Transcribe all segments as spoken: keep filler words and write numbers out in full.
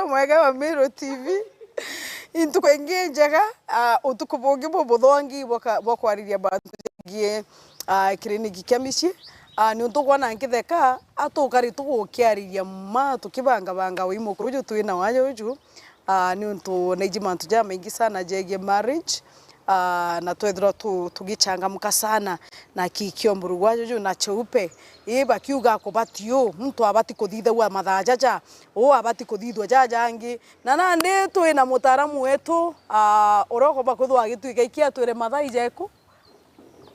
mwega wa Meru T V. Intuku ingi njega, ah, utuku bungi bubuthongi bwa ka-, bwa kwariria mantu jegie, ah, kiriniki kia micii. Ah, niuntu kwona nkitheka, atukari tugukiariria ma tukibangabanga wi mukuru uju twina waja uju. Ah, niuntu naiji mantu jamaingi sana jegie marriage. Ah, na twethirwa tu-, tugichangamka sana na kikio mburugu ajo ju na cheupe. Ii, bakiuga akubati uu, muntu abati kuthithagua mathaa jaja, uu abati kuthithua jaja angi. Na nandi twina mutaaramu wetu, ah, uria ukomba kwithirwa agitwika iki atwire mathaa ijeku.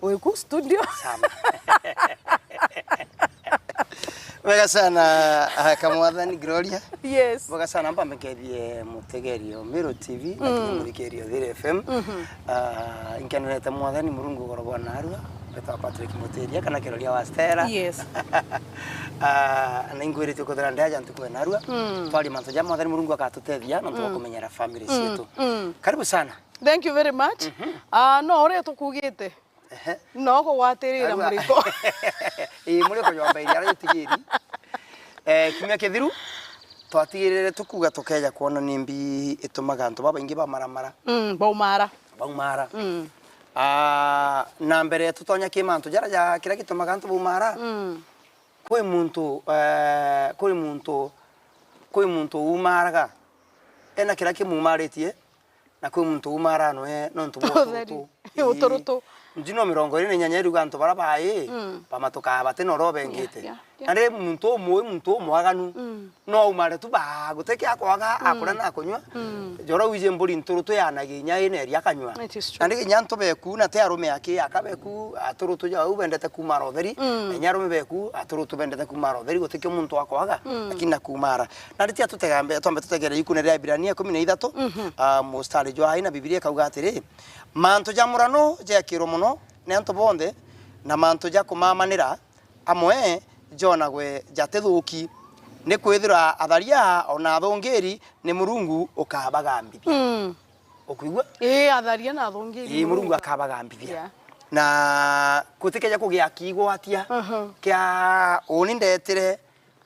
Wiku studio. Sana. Wega sana, ah, Kamwathani Gloria. Yes. Wega sana, mpambe nkethie mutegeri o Meru T V, lakini Mm. muthikiri o Thiri F M. Mhm. Ah, inkenete Mwathani Murungu ugoro bwa narua, mbetwa Patrick Mutiria, kana Kiroria wa Stella. Yes. Ah, na ingwirite kuthira ndi aja ntuku ya narua. Mm. Twari mantu ja Mwathani Murungu akatutethia, nontu bwa Mm. kumenyera family Mm. cietu. Mm. Karibu sana. Thank you very much. Mhm. Ah, no uria tukugite. Ehe. No kugwatiria Narua. muriko. Ii, muriko jwambairie ara jutigiri. Eh, kiumia kithiru, twatigirire tukuga tukeja kwona nimbi itumaga antu babaingi bamaramara. Mm, baumara. Baumara. Mm. Ah, na mbere tutonya ki mantu jara ja kiria gitumaga antu baumara, Mm. kwi muntu, eh, kwi muntu, kwi muntu umaraga ena kiria kimumaritie, na kwi muntu umara noe nontu bwa Utheri. uturutu. Ii. Uturutu. Njino mirongo iri na inyanya iriuga antu bara bai, Mm. bamatukaa bati na uria ubengite. Yeah, yeah, yeah. Na ri muntu umwe, muntu umwaganu, Mm. no aumare tu ba, guti kia kwaga, Mm. akuria na akunywa. Mm. Jora wije mburi nturutu yanagia inya ina iria akanywa. It is true. Na ri kinya antu beku, na ti arume aki, aka beku, aturutu jau bendete kumara utheri, Mm. na inya arume beku, aturutu bendete kumara utheri, guti kio muntu akwaga, Mm. lakini na kumara. Na ritia tutega mbe-, twambe tutegere ikune ria Ibirania ikumi na ithatu, Mhm. ah, mustari jwa ina, Bibilia ikauga atiri, "Mantu ja murano jeekirwe mono ni antu bonthe, na mantu ja kumamanira amwe jonagwe jatithuki, ni kwithirwa atharia o na athungiri ni Murungu ukabagambithia." Mm. Ukwigua? Ii, atharia na athungiri Ii, Murungu Murungu. akabagambithia. Yeah. Na gutikeja kugia kiigwatia Mhm. kia uni ndetire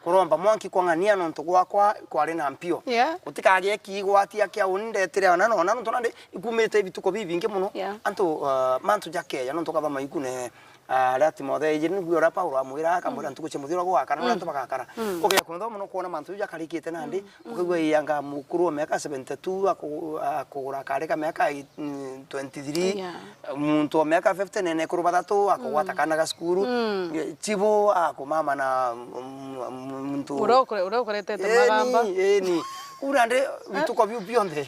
kuromba mwanki kwa ng'ania nontu gwakwa kwari na mpio. Yeah. Gutikagie kiigwatia kia uni ndetire ona na ona nontu nandi ikumite ibituko bibingi mono. Yeah. Antu, uh, mantu jakeja nontu kathoma ikune, uh, ria Timotheo ijiri niguo uria Paulo amwira akamwira Mm. ntuku cia muthiro gugakara na Mm. antu bagakara. Mm. Ukeja kuthoma mono kwona mantu jakarikite nandi, Mm. ukaigua ii anga mukuru wa miaka seventy two aku-, akugura kari ka miaka, mm, twenty three. Yeah. Muntu wa miaka fifty nene ekuru bathatu akugwata Mm. kana ga cukuru. Mm. Chibu akumama na, mm, mm, muntu Uria ukure-, uria ukuretete Eni, magamba. eni. Uu nandi bituko biu bionthe.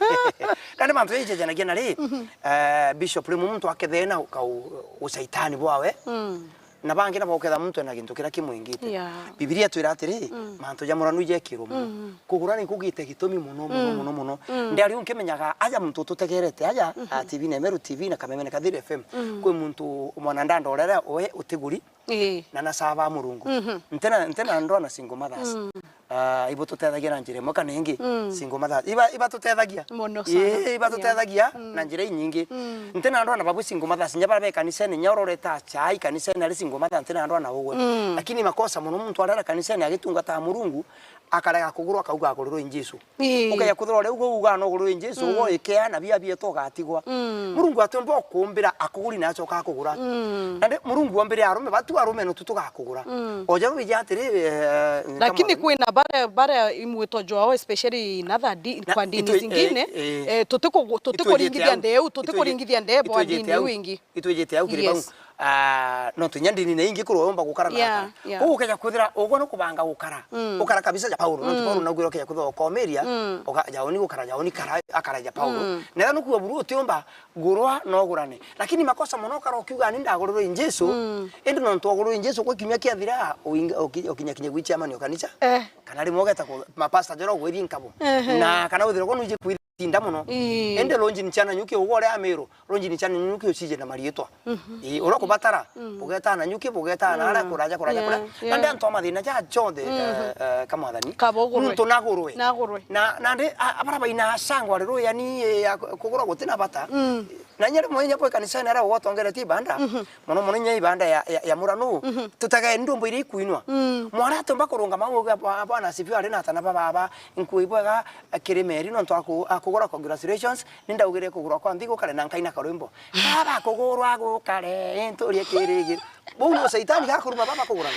Nandi mantu jaijejanagia na ri, Mhm. eh, Bishop, rimwe muntu akethena uka-, u-, ushaitani bwawe. Mm. Na bangi nabo uketha muntu ena gintu kiria kimwingite. Yeah. Bibilia itwira atiri, Mm. mantu ja muranu ijekirwe mono. Mm. Kugura ni kugite gitumi mono, mono, Mm. mono, mono. Mm. Ndiari unkimenyaga aja muntu ututegerete aja, Mhm. a, T V na Meru T V na kameme na Kathiri F M. Mm. Kwi muntu mwana ndandorere we utiguri Ii. na nasaba Murungu. Mhm. Ntena, ntena ndoa na single mothers. Mm. Ah, ibo tutethagia na njira imwe kana ingi, Mm. single mothers. Iba, iba tutethagia. Mono sana. Ii, iba Yeah. tutethagia Mm. na njira inyingi. Mm. Ntina ndwa na babu single mothers, nya bara be kanisene, nya uroreta chai kanisene ari single mother, ntina ndwa na ugwe. Mm. Lakini makosa mono muntu arara kanisene agitungata Murungu, akarega kugurwa akauga agurirwe ni Jesu. Ii. Ukeya kuthirwa uria uguo uga no ugurwe ni Jesu, Mm. ugo ikea na bia bietu ugatigwa. Mm. Murungu atiumba ukumbira akuguri na acoka akugura. Mm. Nandi Murungu ombire arume, batu arume no tu tugakugura. Mm. Oja wije atiri, eh, Lakini kamwe. kwina bare, bare imwito jwao, especially in other di-, Na kwa ndini itwe-, zingine, eh, eh. eh, tutiko-, tutikuringithia ndeu, tutikuringithia ndebo itwejete ndini au, wingi. Itwejete au kiri Yes. bau. Ah, no tunya ndini na ingi kurwa yomba gukara na Yeah, akara. yeah. Koguo ukeja kwithira ugwe no kubanga gukara. Mm. Ukara kabisa ja Paulo, no Mm. Paulo naugire ukeja kwithira ukomeria, Mm. uka-, jaoni gukara, jaoni kara, akara ja Paulo. Mm. Na ethira nukuwa buru utiumba gurwa no gurane. Lakini makosa mono ukara ukiuga ni ndagurirwe ni Jesu. Mm. Indi nontu wagurirwe ni Jesu gwe kiumia kiathira, uinga-, uki-, ukinya kinya gwi chairman o kanisa. Eh. Kana rimwe ugeta ku, mapasta jora ugwirie nkabo. Ehe. Na kana withirwa gwe nuiji kwiri tinda mono. Ii. Indi lunji ni ciana nyuki ugwe uria Amiru, lunji ni ciana nyuki ucije na mariitwa. Mhm. Ii, uria kubatara, Mm. ugeta na nyuki, ugeta na aria Mm. kuraja, kuraja, Yeah, kuraja. yeah. Na ndi antu a mathina ja jonthe, Mhm. eh, eh, kamwathani. Kaba ugurwe. Muntu nagurwe. Nagurwe. Na, na ndi, a, abara baina sangwa riru yani, eh, ya kugurwa guti na bata. Mm. Na inya rimwe inya bwi kanisene aria ugotongeretie ibanda, mhm, mono mono inya ibanda ya, ya, ya muranu, mhm, tutege ndumbo iria ikuinwa. Mm. Mwari atiumba kurungama auge, "Bwa-, Bwana asifiwe, ari na atana ba baba, nkui bwega, kiri Meri nontu aku-, akugura, congratulations, ni ndaugire kugurwa kwa nthi gukare na nkaina karwimbo." Baba kugurwa gukare, inturie kirigi. Bau ni Shaitani gakuruma baba kugurana.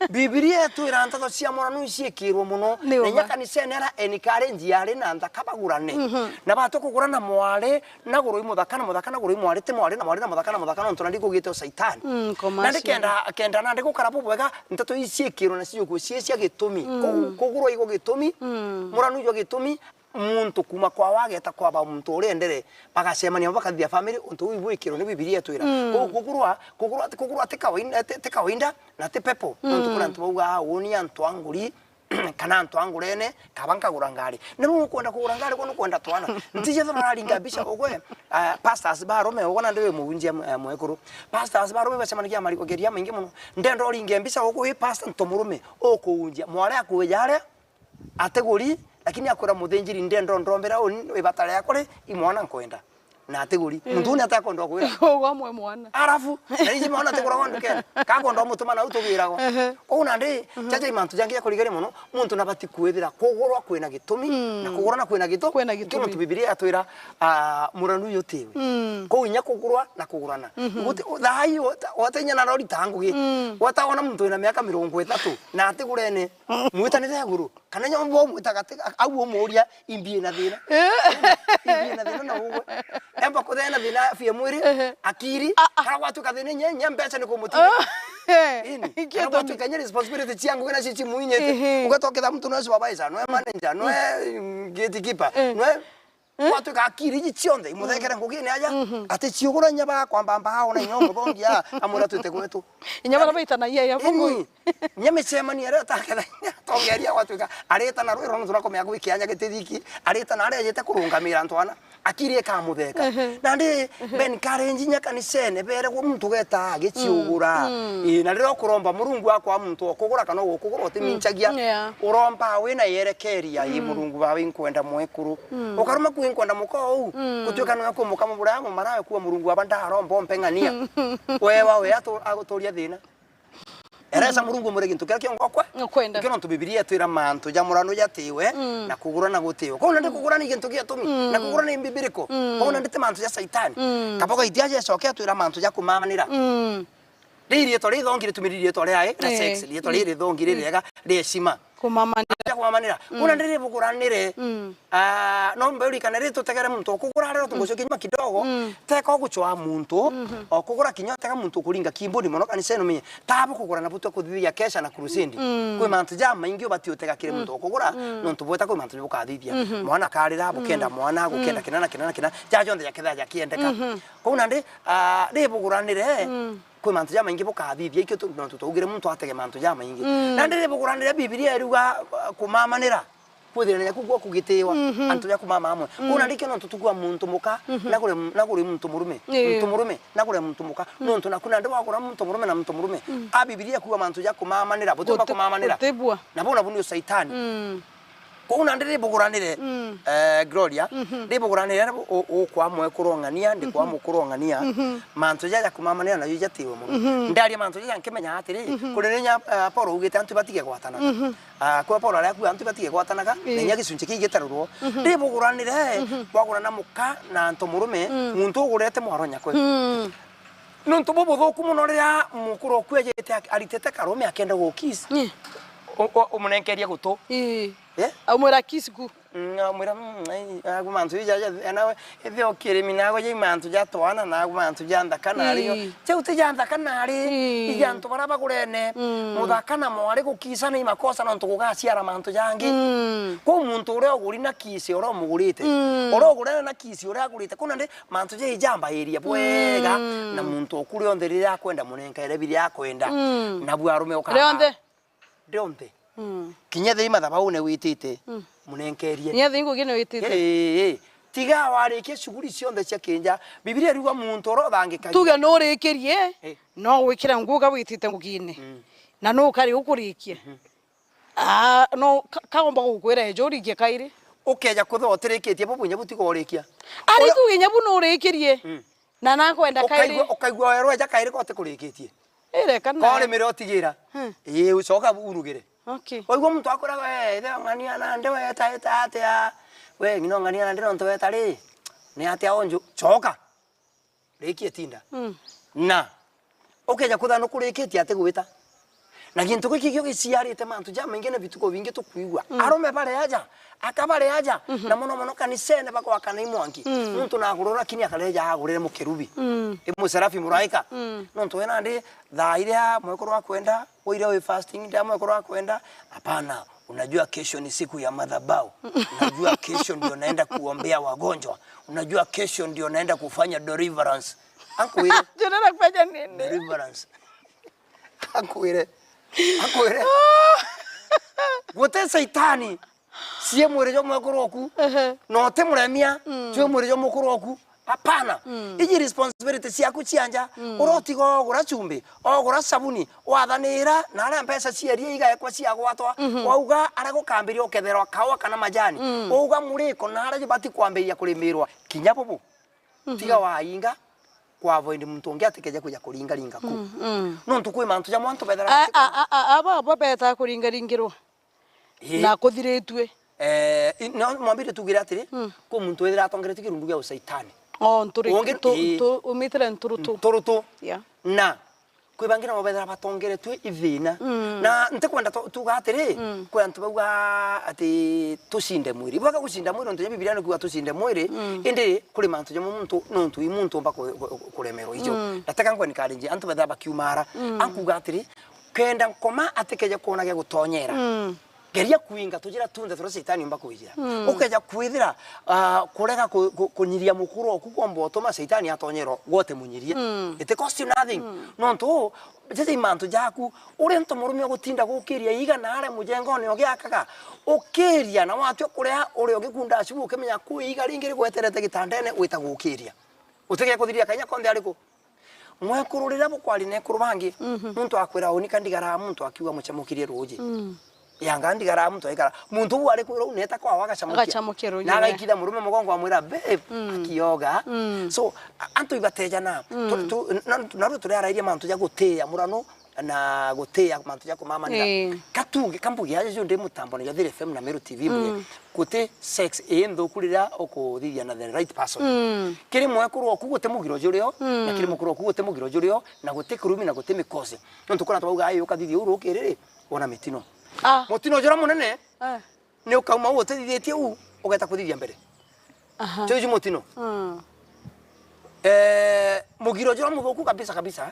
Bibilia itwira nteto cia muranu iciikirwe mono. Ni na inya uma. Kanisene ara encourage ari na nthaka bagurane. Mhm. Na batu kugurana mwari na gurui muthaka na muthaka na gurui mwari ti mwari na mwari na muthaka na muthaka nontu nandi kugite o Shaitani. Mm, commercial. Nandi kenda, kenda nandi gukara bubwega nteto iciikirwe na ciukwe cie cia gitumi. Mm. Ku-, kugurwa igo gitumi. Mm. Muranu igo gitumi. Muntu kuuma kwao ageta kwaba muntu uria endere, bagacemania nabo bakathithia family, untu uu ibwikirwe ni Bibilia itwira. Mm. Kou kugurwa, kugurwa, kugurwa ti kawaida, ti, ti kawaida na ti pepo. Nontu kuri antu bauga, "Ah, uu ni antu a nguri, kana antu a ngurene, kaba nkagura ngari." Na riu nukwenda kugura ngari, gwe nukwenda twana. Ntiji ethirwa uraringa mbica ugwe, ah, pastors ba arume, ugwe nandi wi muunjia mwe-, mwekuru. Pastors ba arume bacemanagia mariko geria maingi mono. Ndenda uringe mbica ugwe wi pastor nto murume, ukuunjia. Mwari akuuja aria, atiguri, lakini akwira muthinjiri, "Ndenda ndombera uni, ibatare yakwa ri, i mwana nkwenda." Na atiguri. Mm. Muntu uni atakwenda kwira. Ugwa mwe mwana. Arafu, na iji mwana atiguragwa ndukene. Kakwenda umutuma na utugiragwa. Ehe. Kou nandi, mhm, jaja i mantu jangi ja kurigania mono, muntu nabati kwithira kugurwa kwina gitumi, mm, na kugurana kwina gitu-, kwina gitumi. Nontu Bibilia yatwira, ah, muranu yutiwe. Mm. Kou inya kugurwa na kugurana. Mhm. Guti-, thaa ii wata-, wata inya na rori ta ngugi. Mm. Wata wona muntu wina miaka mirongo itatu, na atigurene, mwitanire iguru. Kana inya bo mwita gati, au umuria, "Imbi ina thina." Eh. "Imbi ina thina na ugwe." Emba kuthea na thina afie mwiri, ehe, akiri, ah, ah, kana gwatuika thina inya, inya mbeca ni kumutiga. Ah. Ini. Ikio kana gwatuika inya responsibility cia ngugi na cici muinyete. Ehe. Ugatoketha muntu nwe supervisor, nwe manager, nwe, mm, gatekeeper, eh, nwe, eh, gwatuika akiri iji cionthe imuthekere ngugine aja, mhm, ati ciugura inya bakwamba mbao na inya umuthongia, amwira twite gwetu. Inya bara baitanagia ya bungui. Ini, inya micemanio iria ataketha inya atongeria gwatuika arita na rwiro nontu nakomea gwi kianya gitithiki, arita na aria ejete kurungamira antu ana, akiri ikamutheka. Ehe. Nandi, ehe, ben karenji inya kanisene, beregwa muntu geta agiciugura. Mm, mm. Ii, na riria ukuromba Murungu akwa muntu okugura kana ugukugura utimincagia, mm, yeah, uromba wina yerekeria, ii, mm, Murungu bawe inkwenda mwekuru. Mm. Ukaruma ku inkwenda muka ou, mm, gutuika nwe kumuka mubura mumarawe kuwa Murungu aba ndaromba umpe ng'ania. Wewa we atu-, aguturia thina. Eresa Murungu umwire gintu kiria kiongo kwe. Ukwenda. Nikio nontu Bibilia itwira mantu ja murano jatiwe, mm, na kugurana gutiwe. Kwou nandi kugurana ni gintu gia tumi, mm, na kugurana ni mbibiriko. Mm. Kwou nandi ti mantu ja Saitani. Mm. Kaboga itia Jesu akiatwira mantu ja kumamanira. Mm. Ri riitwa ria ithongi ritumiri riitwa ria, eh, na, eh, sex, riitwa ri, mm, rithongi, mm, ririega, ria heshima. Kumamanira. Ja kumamanira. Mm. Kuna ndiri buguranire. Mm. Ah, no mbe urikane ri tutegere muntu okugura rero, mm, tugucokia nyuma kidogo. Mm. Teka ogucwa muntu, mhm, okugura kinya utega muntu ukuringa kimbuni mono kanisa ino menye. Tabu kugura na butwe kuthithia kesha na crusade. Mm. Kwi mantu ja maingi ubati utega kiri, mm, muntu okugura, mm, nontu bweta kwi mantu bukathithia. Mhm. Mwana karira, bukenda, mm, mwana, gukenda, mm, kina na kina na kina. Ja jonthe jaketha jakiendeka. Mhm. Kwou nandi, ah, ri buguranire. Mm. Kwi mantu jamaingi bukathithia, ikio tu-, nontu twaugire muntu atege mantu jamaingi. Mm. Na ndiri buguranire Bibilia iriuga, uh, kumamanira, kwithirania kuo kugitiwa, mhm, antu ja kumama amwe. Mm. Kwou nandi ikio nontu tukua muntu muka, mhm, na kuri, na kuri muntu murume. Ii. Muntu murume, na kuri muntu muka. Mm. Nontu naku nandi wagura muntu murume na muntu murume. Mm. A Bibilia ikuuga mantu ja kumamanira, butiumba kumamanira. Gutibua. Na bau nabu ni usaitani. Mm. Kwou nandi ribuguranire, mm, eh, Gloria, mhm, ribuguranire u-, ukwa mwekuru ng'ania, ndikwa, mhm, mukuru ng'ania, mhm, mantu jaja kumamanira najo jatiwe mono. Mhm. Ndaria mantu jaja nkimenya atiri, mhm, kuri rinya, eh, Paulo augite antu batige gwatanaga. Mhm. Ah, kwa Paulo aria akuga antu batige gwatanaga, ii, na inya gicunci kii gitarurwo. Mhm. Ribuguranire, mhm, bwagurana muka na antu murume, mm, muntu ugurete mwaro nyakwe. Mm. Nontu bubuthuku mono riria mukuru oku ejete ak-, aritete karume akenda gu kiss. Ii. U-, u-, umunenkeria gutu. Ii. Eh? Amwira kiss ku. Mm, amwira, mm, ai, agu mantu ija, ja, nawe, ithio kirimi nago ja mantu ja twana, nago mantu ja nthaka nari. Ii. Jau ti ja nthaka nari. Ii. Ija antu bara bagurene. Mm. Muthaka na mwari gukisana i makosa nontu gugaciara mantu jangi. Mm. Kwou muntu uria uguri na kiss uria umugurite. Mm. Uria ugurene na kiss uria agurite. Kwou nandi mantu ja ijambairia bwega, mm, na muntu ukuri onthe riria akwenda munenkaire biria akwenda. Mm. Nabu arume ukaba. Rionthe. Rionthe. Mm. Kinya thei mathabaune witite, mm, munenkerie. Kinya thei ngugi ni witite. Ii, ii. Tiga warikie shughuli cionthe cia kinja. Bibilia iriuga muntu uria uthangikagia. Tuge nurikirie, eh, no wikire nguga witite ngugine. Mm. Na nukari ukurikie. Mhm. Ah, no, ka-, kaomba gukwira ejo urikie kairi. Ukeja kwithirwa utirikitie bubu, inya butiga urikia. Ari Uria tu inya bu nurikirie. Mm. Na nakwenda kairi. Ukaigua, ukaigua werwa eja kairi ko utikurikitie. Ire kana. Ko urimire utigira. Hmm. Ii, ucoka urugire. Okay. Waigua muntu akwira, "We, ithe ong'ania nandi weta, eta atia? We, ng'ina ong'ania nandi nontu weta ri? Ni atia onju?" Coka. Rikia itinda. Mm. Na ukeja kwithirwa nukurikitie atigwita. Na gintu giki kio giciarite mantu jamaingi na bituko bingi tukwigua. Mm. Arume bari aja, aka bari aja, mhm, na mono mono kanisene bagwakana i mwanki. Mm. Muntu nagurura kini akareja agurire mukerubi. Mm. I muserafi muraika. Mm. Nontu we nandi thaa iria mwekuru akwenda, we iria wi fasting, ndia mwekuru akwenda, hapana. Unajua kesho ni siku ya madhabahu. Unajua kesho ndio naenda kuombea wagonjwa. Unajua kesho ndio naenda kufanya deliverance. Ankwire. Ndio naenda kufanya nini? Deliverance. Ankwire. Ankwire. Guti Saitani. Cie mwiri jwa mwekuru oku. Ehe. Na uti muremia, mm, cie mwiri jwa mukuru oku. Hapana. Mm. Iji responsibility ciaku cia nja. Mm. Urotiga ogura chumbi, ogura sabuni, wathanira, na aria mbeca cieria igaekwa ciagwatwa, mhm, wauga aria gukambiria uketherwa kaua kana majani. Mm. Wauga muriko na aria jubati kwambiria kurimirwa. Kinya bubu. Mhm. Tiga wainga kwa avoid muntu ungi atikeje kuja kuringaringa ku. Mm, mm. Nontu kwi mantu jamwe antu bethera. A, a, a, a, aba, aba beta kuringaringirwa. Ii. Na kuthiritue. Eh, i-, no, mwambire tugire atiri, mm, kwi muntu wethira atongeretue kirundu gia ucaitani. O, nturi-, ungi, ntu-, ii, ntu-, umitire nturutu. Nturutu. Yeah. Na kwi bangi nabo bethira batongeretue ithina. Mm. Na ntikwenda tu-, tuga atiri, mm, kwi antu bauga ati tucinde mwiri. Ibwaga gucinda mwiri, nontu ja Bibilia nikuuga tucinde mwiri, mm, indi kuri mantu jamwe muntu, nontu i muntu umba ku-, ku-, kuremerwa ijo. Mm. Na teka nkwe encourage antu bethira bakiumara. Mm. Ankuuga atiri, kenda nkoma atikeje kwona gia gutonyera. Mm. Geria kuinga tujira tunthe turia Shaitani umba kwijira. Mm. Ukeja kwithira, ah, kurega ku-, ku-, kunyiria mukuru oku kwomba utuma Shaitani atonyera gwe utimunyirie. Mm. It cost you nothing. Mm. Nontu, jeje i mantu jaku, uri ntu murume ugutinda gukiria iiga na aria mujengone ugiakaga, ukiria na watua kuria uri ugikunda acu ukimenya kwi iiga ringi rigweterete gitandene wita gukiria. Utige kuthiria kanya konthe ariku? Mwekuru riria bukwari na ekuru bangi, mhm, muntu akwira, "Uni ka ndigara muntu akiuga mucamukirie ruuji." Mm. Yanga ndigara muntu aikara. Muntu uu ari kwira uu neta kwao agacamukia. Agacamukia ruuji, na eh, agaikithia murume mugongo amwira, "Babe, mm, akioga." Mm. So, a-, antu ibatejana. Mm. Tu-, tu-, na-, na-, narua turiarairia mantu ja gutia murano na gutia mantu ja kumamanira. Ii. Ka tuge, ka mbuge aja ju ndi mutambo na ja Thiri F M na Meru T V mbuge. Mm. Guti sex ii nthuku riria ukuthithia na the right person. Mm. Kiri mwekuru oku guti mugiro jurio, mm, na kiri mukuru oku guti mugiro jurio, na guti kurumi na guti mikosi. Nontu kuna twauga, "Ai, ukathithia uu rukiri ri, wona mitino." Ah. Mutino juria munene, eh, ni ukauma uu utithithitie uu, ugeta kuthithia mbere. Aha. Juju mutino. Mm. Eh, mugiro juria muthuku kabisa kabisa,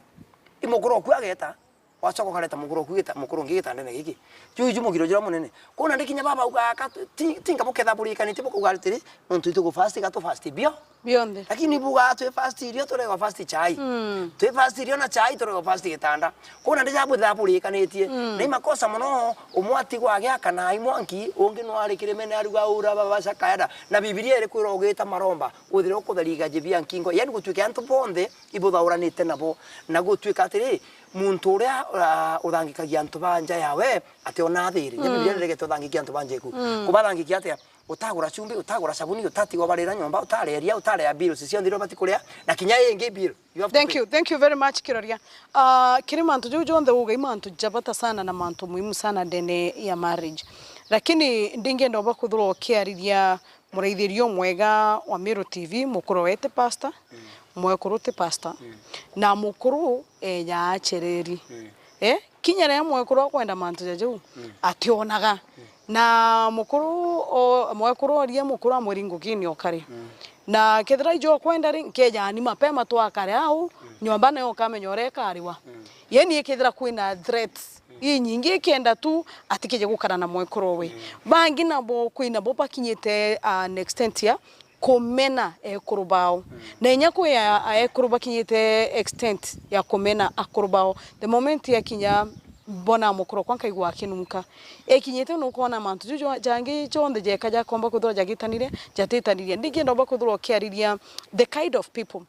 i mukuru oku ageta, wacoka ukareta mukuru oku gita-, mukuru ungi gitandene giki. Juju mugiro juria munene. Kwou nandi kinya baba auga, "Aka tu-, ti, ti nkabo ketha burikanitie bukauga atiri, nontu itu gufast, ga tufast bio." Bionthe. Lakini buga twi fast irio, turega fast chai. Mm. Twi fast irio na chai, turega fast gitanda. Kwou nandi ja bwitha burikanitie. Mm. Na i makosa mono, umwe atigwa agiaka na i mwanki, ungi no ari kirimene aruga ura baba cakayada. Na Bibilia iri kwira ugita maromba, withire ukuthariga jibia nkingo. Yani gutuike antu bonthe ibuthauranite nabo, na gutuika atiri, muntu uria, ah, uthangikagia antu ba nja yawe, ationa thiri. Nya, mm, Bibilia niregete uthangikia antu ba nja eku. Mm. Kubathangikia atia? Utagura chumbi, utagura sabuni, utatiga ubarira nyomba, utaria iria, utaria bills cionthe iria ubati kuria, na kinya ingi bill, you have to pay. Thank you, thank you very much, Kiroria. Ah, kiri mantu jau jonthe uga i mantu ja bata sana na mantu muhimu sana ndene ya marriage. Lakini ndingenda uba kuthirwa ukiariria muraithiria umwega wa Meru T V, mukuru wete pastor, mm, mwekuru ti pastor, mm, na mukuru eja acereri. Mm. Eh, kinya riria mwekuru akwenda mantu ja jau, mm, ationaga. Mm. Na mukuru o-, mwekuru oria mukuru amwiri ngugini okari. Mm. Na kethira ijo okwenda ri, nkeja ni mapema twakare au, mm, nyomba nayo ukamenya uria ikariwa. Mm. Yani ikethira kwina threats, mm, inyingi ikenda tu atikije gukara na mwekuru we. Mm. Bangi nabo kwina bo bakinyite, ah, an extent ya kumena ekuru bao. Mm. Na inya kwi a, a ekuru bakinyite extent ya kumena akuru bao, the moment yakinya bona mukuru okwa nkaigua akinunka. Ikinyite nukwona mantu ju jwa, jangi jonthe jeka jakomba kwithirwa jagitanire, jatitanire. Ndingienda umba kwithirwa ukiariria the kind of people.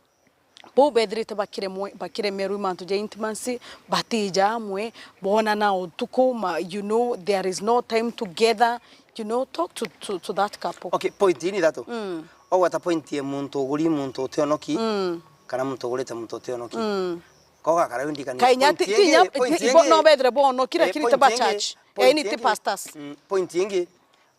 Bau bethirite bakiremwe-, bakiremerwa i mantu ja intimacy, batija amwe, bonana utuku, ma-, you know, there is no time together, you know, talk to, to, to that couple. Okay, point ii ni ithatu. Mm. Ogweta point ya muntu uguri muntu utionoki, mm, kana muntu ugurite muntu utionoki. Mm. Koga kara windikanie. Kainya point ti, ti ingi, inya, point ti, ingi, bo-, no bethire bonokire, eh, lakini ti point ba ingi, church. Point yaani ti ingi, pastors. Mm, point ingi,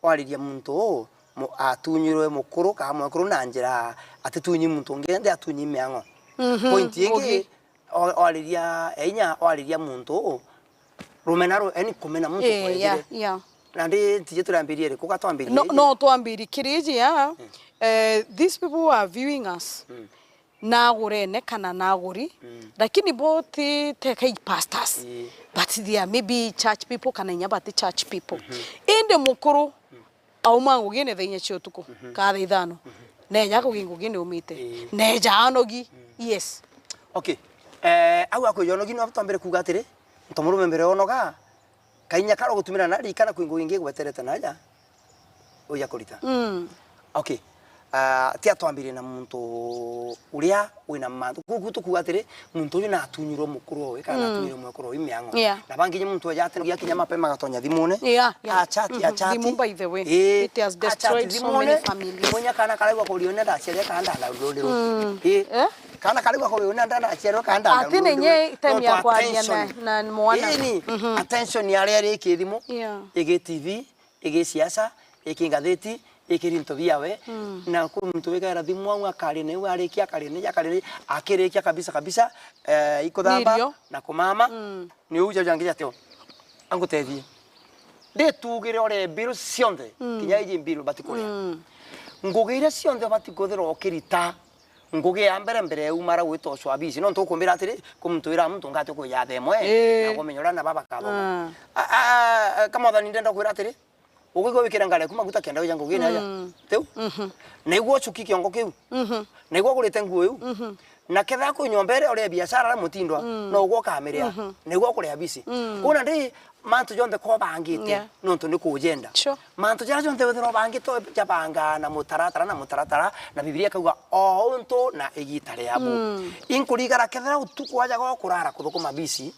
wariria muntu uu, mu-, atunyirwe mukuru, kana mwekuru na njira atitunyi muntu ungi, ndi atunyi miang'o. Mhm, point ingi, ngugi. O-, oriria, e inya oriria muntu uu, rumena ru-, yani kumena muntu, eh, kwejire. Yeah, yeah. Na ndi ntiji turambirie ri, kuga twambirie no, ri? No twambirie kiriji ya, mm, eh, these people who are viewing us, mm, nagurene kana naguri, mm, lakini bo ti tekai pastors, eh, but they are maybe church people kana inya bati church people. Mhm. Indi mukuru, mm, auma ngugine thaa inya cia utuku, mhm, kaa thaa ithano. Mhm. Neja kugi ngugine umite. Ii. Neja anogi. Mm. Yes. Okay. Eh, au akwija unogi no twambire kuuga atiri, ntomurume mbere onoga, kainya karo gutumira na rikana kwi ngugi ingi igweterete naja, uja kurita. Mm. Okay. Ah, tia twambirie na muntu uria wina mantu. Kuku tukuuga atiri, muntu uyu natunyirwe mukuru owe, kana, mm, natunyirwe mwekuru owe miang'o. Yeah. Na bangi nyi muntu eja atenogia kinya mapema agatonya thimune. Yeah, yeah. Achati, mhm, achati. Thimu, by the way. Ii. It has destroyed so many families. Achati thimune. Munya kana karaigua kurio ni ndaciarire kana ndandaururire. Mm. Ii. Eh? Kana karaigua kurio ni ndaciarire kana ndandaururire. Ati ni nye time ya kwaria na, na mwana. Ii ni, mhm, attention ya aria iri ki thimu, yeah, igi T V, igi siasa, igi ngatheti, igi into biawe. Mm. Na kwi muntu wikaira thimu au akaria nau, arikia akaria nau, akaria nau, akirikia kabisa kabisa, eh, ikuthamba, irio, na kumama. Mm. Ni uu jauja ngi jatio. Angutethie. Nditugire ore mbiru cionthe, mm, kinya iji mbiru bati kuria. Mm. Ngugi iria cionthe ubati kwithirwa ukirita, ngugi ya mbere, mbere ya umara gwita ucwabisi. Nontu ukumbira atiri, kwi muntu wira muntu ngati ukuja themwe, ii, na kumenya uria na baba kathoma. Ah. A, a, a, ka Mwathani ndenda kwira atiri, ukwigua wikire ngari yaku maguta kenda wija ngugine aja. Mm. Tiu? Mhm. Naigua ucuki kiongo kiu. Mhm. Naigua ugurite nguo iu. Mhm. Na kethira kwi nyomba iria uria biashara aria mutindwa, mm, no ugwe ukamiria. Mhm. Naigua ukuria bisi. Mm. Kwona ndi mantu jonthe ko bangite, yeah, nontu ni kujenda. Sure. Mantu jaria jonthe withirwa bangite jabanga na mutaratara, na mutaratara, na Bibilia ikauga, "O untu na igita riabu." Mm. Inkurigara kethira utuku aja gwa kurara kuthukuma bisi,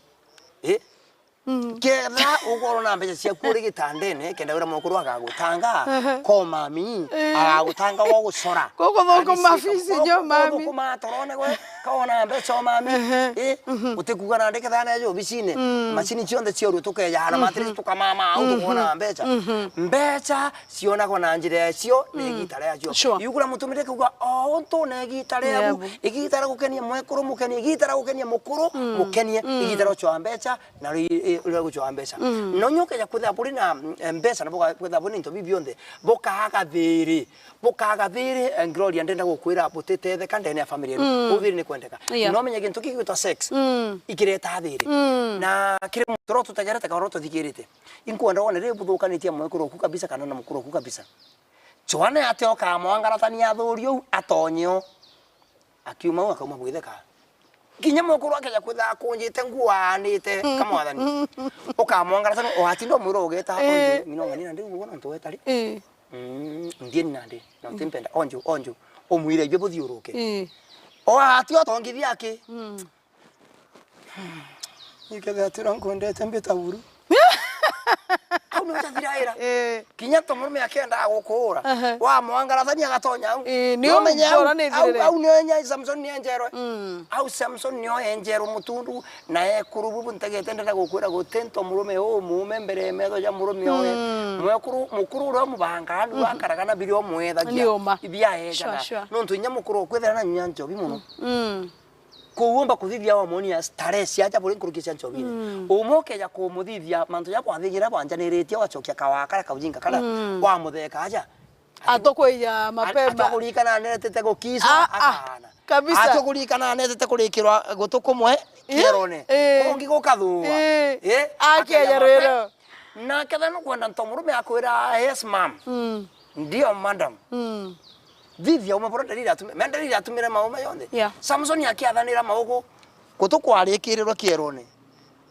eh? Mm. Kethira ukorwo na mbeca ciaku uri gitandene, kenda wira mwekuru agagutanga, ehe, ko mami, eh, agagutanga gwa gucora. Gukuthukuma bisi nyo mami. Guthukuma torone gwe, ka wona mbeca o mami. Ehe. Eh, mhm, utikuga nandi kethira neja obicine, mm, macini cionthe ciorue tukeja na, mhm, matrix tukamama, au, mhm, tukuona mbeca. Mhm. Mbeca cionagwa na njira yacio, na, mm, igita riacio. Sure. Iu kuria mutumire kuuga, "O untu na igita riabu, riabu, igita ria gukenia mwekuru mukenie, igita ria gukenia mukuru, mm, mukenie, mm, igita ria gucwaa mbeca, na ri-, i-, ria gucwaa mbeca." Mm. Na unya ukeja kwithira buri na, mm, mbeca, na buga-, kwithira buri na into biu bionthe, bukaaga thiiri, bukaaga thiiri, eh, Gloria, ndenda gukwira butitetheka ndene ya family yenu. Mm. Uu thiiri ni kwendeka. Yeah. No menye gintu kigwitwa sex, mm, ikireta thiiri. Mm. Na kiri muntu uria tutegerete kana uria tuthikirite. Inkwenda wone riria buthukanitie mwekuru oku kabisa kana na mukuru oku kabisa. Joana ati okamwangaratania athuri ou atonye o. Akiuma au akauma bwitheka. Kinya mwekuru akeja kwitha akunjite nguo aanite, mm, ka Mwathani. Ukamwangaratania, watinda umwira ugeta, eh, onje, ng'ina ung'ani na ndiu uguo nontu weta ri? Eh. Mm, ndieni nandi, na utimpenda. Onju, onju. Umwire ibio buthiuruke. Eh. O ati otongithia aki. Mm. Ikethira tira nkwendete mbita buru. Au nio jathiraira. Eh. Kinya to murume akenda gukuura. Aha. Wamwangaratania agatonya au. Eh, nio umenye au, au, au nio enya Samson ni enjerwe. Mm. Au Samson nio enjerwe mutundu na ekuru bubu ntegete ndenda gukwira guti nto murume umuume mbere ya metho ja murume owe. Mm. Mwekuru, mukuru uria umubanga andu, mhm, akaraga na biria umwethagia. Ni uma. Ibia ejaga. Sure, sure. Nontu inya mukuru ukwithira na nyonya njobi muno. Mm. Kuumba kuthithia wamwonia starehe cia aja buri nkuruki cia nchobine. Mm. Umwe ukeja kumuthithia mantu ja bwathigira bwanjaniritie, wacokia kawaa karia kaujinga karia, mm, wamutheka aja. Atukuija mapema. Atukurikana anetete gukisa, ah, ah, akana. Kabisa. Atukurikana anetete kurikirwa gutu kumwe, eh, kierone. Eh. Kungi gukathua. Eh. Eh. Akeja rero. Na ketha nukwenda nto murume akwira, "Yes, ma'am." Mm. "Ndio, madam." Mm. Thithia ume bora ndariri atumire. Me ndariri atumire maume yonthe. Yeah. Samson akiathanira maugu. Gutu kwarikirirwe kierone.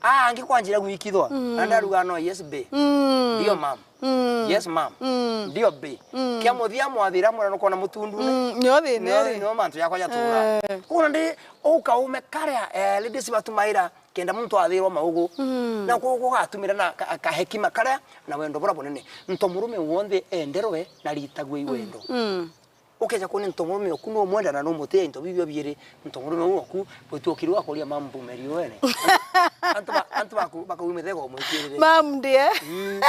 Ah, angi kwanjira gwikithwa. Mm. Na ndaruga, "No, yes, bae." Mm. "Ndio, ma'am." Mm. "Yes, ma'am." Mm. "Ndio, bae." Mm. Kia muthia mwathira mwana nukona mutundune. Mm, nyo thina iri. Nyo mantu yakwa jatura. Eh. Kuna ndi ukaume karia, eh, ladies batumaira kenda muntu athirwa maugu. Mm. Na ku-, gugatumira na ka-, kahekima karia na wendo bura bunene. Nto murume wonthe enderwe na ritagwe i wendo. Mm. Ukeja kwona nto murume oku numwenda na numutia into bibio biiri, nto murume uu oku bwitukiru akoria mambu meriwene. Antu ba, antu baku, bakauga mithego mwikirire. Mam ndie. Mm.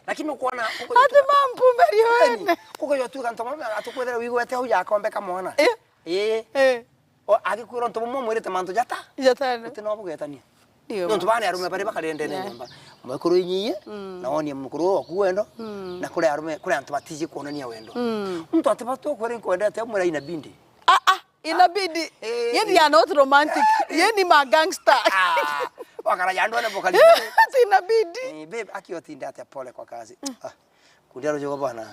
Lakini ukona, ati mambu meriwene. Ukejwa tu kanto murume atukwethera wigwete au yakombe kamwana. Eh. Eh. Eh. O, agikwira untu bumwe umwirite mantu jata. Jatano. Uti no bugetania. Ndio. Nontu bana arume bari bakari ndene ya nyomba. Mwekuru inyie, mm, na wonie mukuru waku wendo, mm, na kuri arume, kuri antu batiji kuonania wendo. Mm. Muntu ati batu kwere nkwendete, umwira inabindi. Ah, ah, inabindi. Eh. Ye they are not romantic. Eh. Ye ni ma gangster. Ah, wakara ya ndone bokali. Ati inabindi. Eh, babe, aki otinda atia, pole kwa kazi. Mm. Ah. Kuria rujugo bwana.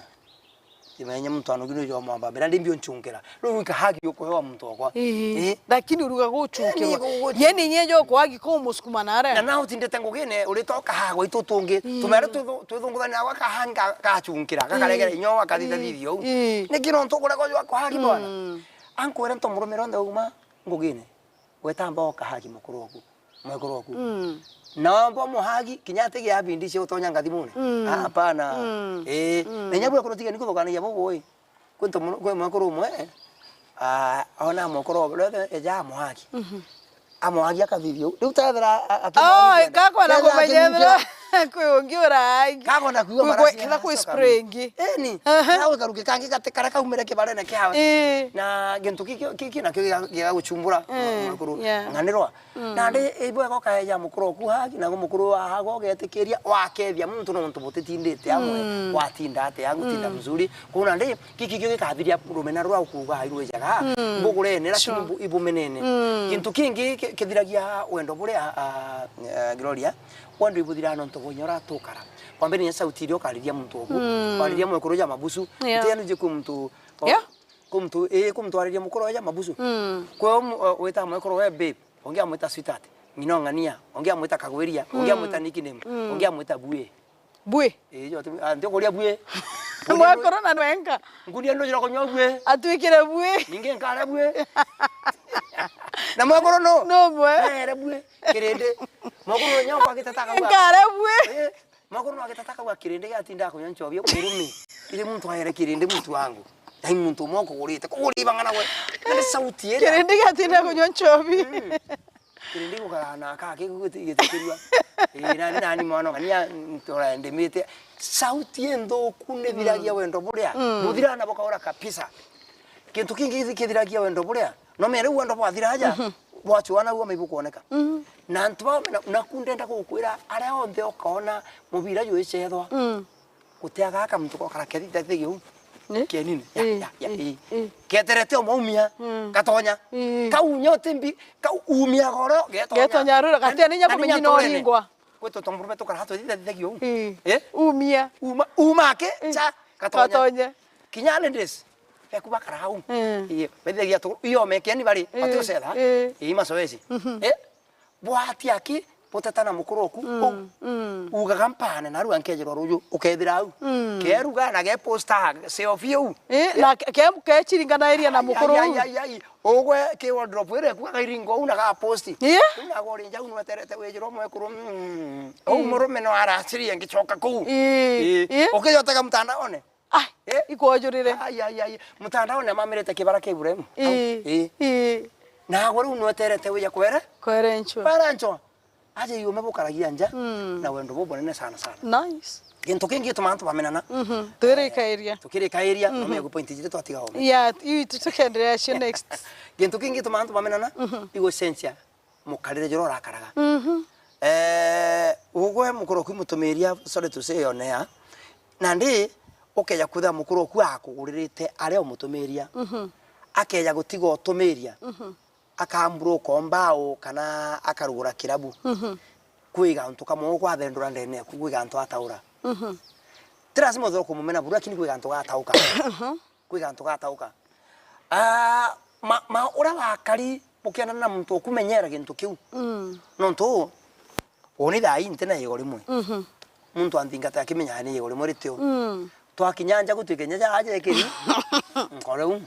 Timenye muntu anogi nujo mwamba. Mira ndi mbio nchunkira. Riu wika hagi ukuhewa muntu wakwa. Ii. Ii. Lakini uruga guchunkirwa. Ii, ni guchunkirwa. Ye ni nye jo kwagi kumusukuma na aria. Na na utindite ngugine, uritoka hagwa itu tungi. Ii. Tumere twithu-, twithunguthania gwa kahagi ka-, gachunkira, gakaregera inyo akathitha thithio. Ii. Niki nontu kuregwa jwa kuhagi bwana? Mm. Ankwire nto murume ronthe uma ngugine. Gwetamba o kahagi mukuru oku. Mwekuru oku. Mm. Na wamba muhagi, kinya ati gia bindi cia utonya ngathimune. Mm. Ah, hapana. Mm. Eh, mm, na inya bwekuru tiga ni kuthukanagia bubu ii. Kwinto muno, kwi mwekuru umwe, ah, ona mwekuru rwethe eja amuhagi. Mhm. Amuhagi akathithio. Riu tethera a-, a-, Oh, akimwagi kwenda. Kakwa na kumenyethera kwi ungi urahagi. Kakwa na kuigua marasi kethira kwi spray ingi. Eni. Aha. Na gwikaruki kangi gati karia kaumire kibarene kiawe. Ii. Na gintu ki, ki, ki, ki nakio giga-, gigaguchumbura, mm, mwekuru. Yeah. Ng'anirwa. Mm. Nandi ibwega ukaeja mukuru oku hagi, nagu mukuru wa hagu ugetikiria, wakethia muntu nontu butitindite amwe, mm, watinda atia, gutinda, mm, mzuri. Kwou nandi, giki kio gikathiria rumena ruria ukuuga irwijaga, mm, mbugurene, lakini, sure, ibu-, ibumenene. Mm. Gintu kingi ki-, kithiragia wendo buria, a, a, Gloria, wendo ibuthiraga nontu bwa inya uria tukara. Kwambiriria sauti iria ukariria muntu oku, mm, ukariria mwekuru ja mabusu, yeah, utia nuje kwi muntu, o-, yeah, kwi muntu, ii, kwi muntu ariria mukuru ja mabusu. Mm. Kwi o mu-, o, wita mwekuru we babe, ungi amwita sweetheart, ng'ina ong'ania, ungi amwita kagwiria, ungi, mm, amwita nickname, mm, ungi amwita bue. Bue? Ii, jo, tu-, ah, nti kuria bue. Mwekuru na nwenka. Ngunia ndujira kunywa bue. Atwikire bue. Ningi nkare bue. Na mwekuru no? No bue. Nere bue. Kirindi. Mwekuru nyo kwa gitata kaua. Nkare bue. Ii, mwekuru no gitata kaua kirindi giatinda kunywa nchobi kurumi. Iri muntu aere kirindi muntu wangu. Nai muntu umwe ukugurite. Kuguri bang'ana gwe. Nari sauti ira. Kirindi giatinda kunywa nchobi. Mm. Kirindi gukara na kaki gutigitikirua. Ii, nani, nani mwana, ng'ania ntora ndimite. Sauti inthuku nithiragia, mm, wendo buria. Mm. Buthira na bukaura kabisa. Gintu kingi githi-, kithiragia wendo buria. No mere wendo bwathira aja, mhm, bwachua na uo maibu kuoneka. Mhm. Na antu bao na, naku ndenda gukwira aria onthe ukaona mubira jwicethwa. Mm. Gutia gaka muntu gokara kethitethegi uu. Eh? Kienini. Ya, eh, ya, ya, eh, eh, eh. Keterete o maumia, mm, gatonya. Eh. Kau nyote mbi, kau umia goro, getonya. Getonya rura, gatia ninya kumenyi no ringwa. Kwetu tomurume tukara twithitethegi uu. Eh. Eh? Umia. Uma, uma ake, eh, cha, gatonya. Gatonya. Kinya ladies, beku bakara uu. Eh. Eh, bethithagia tu, iyo mekeni bari, eh, bati ucetha. Eh. Eh, masoesi. Mhm. Eh? Bwati aki, buteta na mukuru oku, mm, u-, mm, ugaga mpane, naru ankejirwa ruju, ukethira au. Mm. Keruga na ge poster, selfie u. Eh, na ke-, ke-, kechiringanairia na mukuru u. Ai, ai, ai, ai. Ugwe ki wardrobe ire ku akairinga u na ga post. Eh? Riu nago ri njau nweterete wijirwa mwekuru, mm. Au, mm, murume no aracirie ngicoka kuu. Eh, eh. Eh. Ukijotega mtandaone. Ai, eh? Ikwonjurire. Ai, ai, ai. Mtandaone amamirite kibara kia Ibrahimu. Ii, au, ii. Ii. Nagwe riu nweterete wija kwere? Kwere nchwa. Kwere nchwa. Aja iume bukaragia nja, mm, na wendo bubunene sana sana. Nice. Gintu kingi gitumaa antu bamenana. Mhm. Twirikairia. Tukirikairia, mhm, no megu point jiri twatiga ome. Yeah, iu tu-, tukendelea cio next. Gintu kingi gitumaa antu bamenana, mhm, igucenjia mukarire juria urakaraga. Mhm. Eh, ugwe mukuru oku mutumiria, sorry to say on air, nandi ukeja kwithira mukuru oku akuguririte aria umutumiria. Mhm. Akeja gutiga utumiria. Mhm. Akambura ukomba au kana akarugura kirabu. Mhm. Kwi gantu kamwe ukwathendura ndene yaku, kwi gantu ataura. Mhm. Ti lazima uthire kumumena buru, lakini kwi gantu gatauka. Mhm. Kwi gantu gatauka. Ah, ma, ma, uria wakari bukianana na muntu ukumenyera gintu kiu. Mm. Nontu Uni thaa ii nti na igo rimwe. Mhm. Muntu anthingata akimenyaga ni igo rimwe ritio. Mm. Twakinya nja gutwike nya jaa jekiri. Nkore u.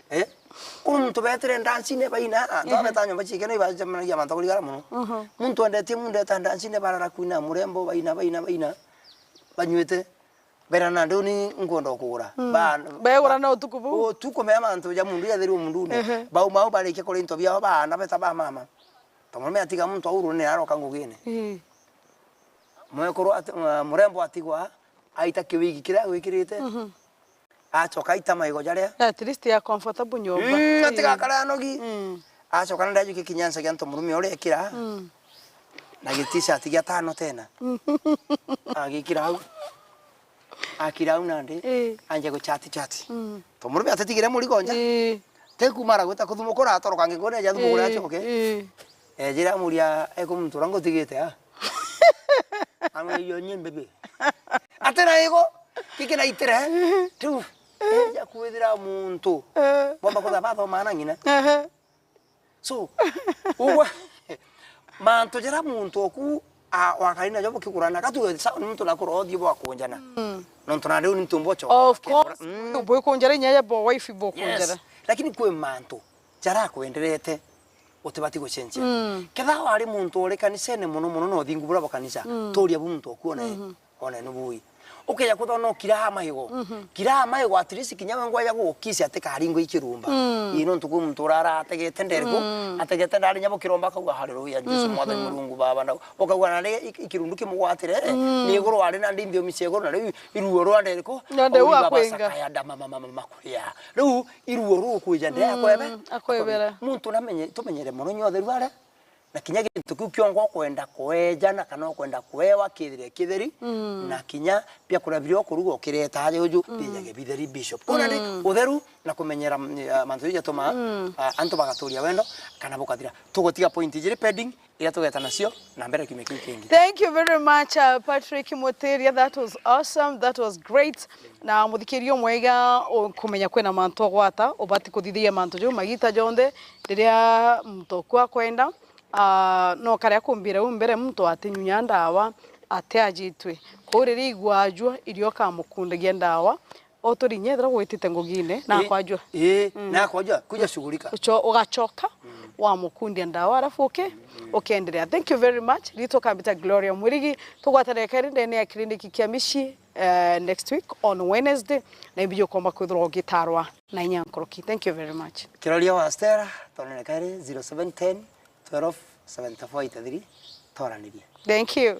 Eh? Kuru muntu betire ndancine baina, antu abeta nyomba ciike no ibacemanagia mantu kurigara muno. Mhm. Muntu endetie mundeta ndancine barara kwina murembo baina, baina, baina. Banywite. Bera na nduni nkwenda kugura. Mm. Ba- Begura na utuku buu. Utuku mea mantu ja mundu yathirwe mundune. Ehe. Bau mau barikia kuria into biao baana beta ba mama. Tomurume atiga muntu aurune aroka ngugine. Ii. Mwekuru ati-, uh, murembo atigwa aita kiwigi kiria gwikirite. Mhm. Acoka aita maigo jaria. At least ya comfortable nyomba. Mm, atiga akara anogi. Mm. Acoka na ndajukia kinyansa gia ntomurume uria ekira. Mm. Na gitishati gia tano tena. Agikira au. Akira au nandi. Ii. Anja guchati chati. Mm. Tomurume atitigire murigo nja. Ii. Tekumara gwita kuthumukura atoroka ngikone aja thumukura. Ii, acoke. Ii. Ejira amuria, "Eko muntu uria ngutigite a?" Amwira, "Iyo nyie mbibi." Atira igo, gikira itire. Riu, eja kwithira muntu. Eh. Bomba kutha bathoma na ng'ina. Ehe. So, ugwe, mantu jaria muntu oku, a, wakari najo bukigurana, gatuge sawa ni muntu nakura uthii bwa kunjana. Mm. Nontu na riu ni ntumbo cho. Of course. Mm. Bwikunjara inya ya bo wife bukunjara. Yes. Lakini kwi mantu jaria akwenderete utibati gucenjia. Mm. Ketha wari muntu uri kanisene muno muno na uthingu buria bwa kanisa, mm, turia bu muntu oku one. Mhm. One ni bui. Ukeja kuthona ukira amaigo. Mhm. Kira amaigo at least kinya we ngwa ya gukisi atikaringwe ikirumba. Mm. Ii nontu kwi muntu urara ategete nderiku, mm, ategete ndari nyabo kiromba akauga, "Haleluya, Jesu, mhm, Mwathani Murungu Baba." Na ukauga na ri ik-, ikirundu kimugwatire, mm, ni iguru ari na ndi nthiomi cia iguru, na riu iruo rwa nderiku, na ndeu auri baba akwenga. Sakaya nda mama, mama, mama, kuria. Riu iruo rukwija ndea, mm, akwebe? Akwebera. Muntu namenye, tumenyere muno nyotheru are. Na kinya gintu kiu kiongo ukwenda kweja na kana ukwenda kwewa kithire kitheri, mm, na kinya biakuria biria ukuruga ukireta aja uju, mm, bijage bitheri, Bishop. Kwona ndi, mm, utheru na kumenyera, mm, ah, mantu jau jatuma, mm, ah, antu bagaturia wendo kana bukathira. Tugutiga point ijiri pending iria tugeta nacio na mbere kiumia kiu kingi. Thank you very much, uh, Patrick Mutiria. That was awesome. That was great. Na muthikiria mwega, u-, kumenya kwina mantu ugwata, ubati kuthithia mantu jau magita jonthe riria muntu oku akwenda. Ah, no karia kumbire u mbere muntu atinyunya ndawa, atiajitwe. Kwou riria igwajua irio kamukundagia ndawa, o turi inya ethira gwitite ngugine, na ii, akwajua. Ii, mm, na akwajua, kuja shughulika. Ucho-, ugachoka, mm, wamukundia ndawa, alafu uke-, mm, ukendelea. Thank you very much. Ritwa kambita Gloria Mwirigi, tugwatane keri ndene ya kiriniki kia mici, eh, next week on Wednesday, na imbiji ukomba kwithirwa ugitarwa na inya nkoroki. Thank you very much. Kiroria wa Stella, tonene keri zero seven ten, twelve, seventy-four eighty-three, twaranirie. Thank you.